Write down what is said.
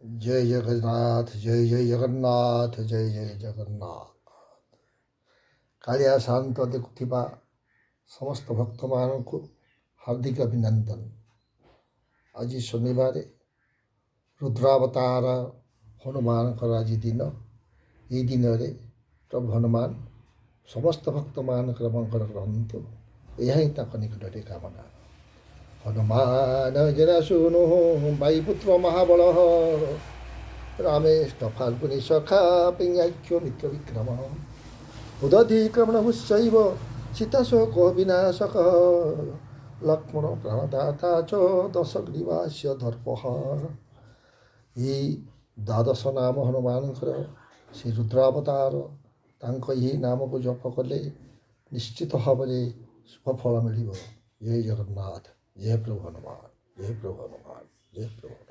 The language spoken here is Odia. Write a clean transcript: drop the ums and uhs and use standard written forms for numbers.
ଜୟ ଜଗନ୍ନାଥ, ଜୟ ଜୟ ଜଗନ୍ନାଥ, ଜୟ ଜୟ ଜଗନ୍ନାଥ। କାଳିଆ ସାଆନ୍ତ ଦେଖୁଥିବା ସମସ୍ତ ଭକ୍ତମାନଙ୍କୁ ହାର୍ଦ୍ଦିକ ଅଭିନନ୍ଦନ। ଆଜି ଶନିବାର, ରୁଦ୍ରାବତାର ହନୁମାନଙ୍କର ଆଜି ଦିନ। ଏହି ଦିନରେ ପ୍ରଭୁ ହନୁମାନ ସମସ୍ତ ଭକ୍ତମାନଙ୍କର ମଙ୍ଗଳ କରନ୍ତୁ, ଏହା ହିଁ ତାଙ୍କ ନିକଟରେ କାମନା। ହନୁମାନ ଜରା ସୁନୁ ବାୟୁପୁତ୍ର ମହାବଳ, ରାମେଷ୍ଟ ଫାଲ୍ଗୁନି ସଖା ପିଙ୍ଗାକ୍ଷ ମିତ୍ର ବିକ୍ରମ, ଉଦଧିକ୍ରମଣ ଭୁଷୈବ ସୀତାଶୋକ ବିନାଶକ, ଲକ୍ଷ୍ମଣ ପ୍ରାଣଦାତା ଚ ଦଶଗ୍ରୀବାସ୍ୟ ଦର୍ପହା। ଏହି ଦ୍ୱାଦଶ ନାମ ହନୁମାନଙ୍କର, ସେ ରୁଦ୍ରାବତାର, ତାଙ୍କ ଏହି ନାମକୁ ଜପ କଲେ ନିଶ୍ଚିତ ଭାବରେ ଶୁଭ ଫଳ ମିଳିବ। ଜୟ ଜଗନ୍ନାଥ, ଜୟ ପ୍ରଭୁ ହନୁମାନ, ଜୟ ପ୍ରଭୁ ହନୁମାନ, ଜୟ ପ୍ରଭୁ।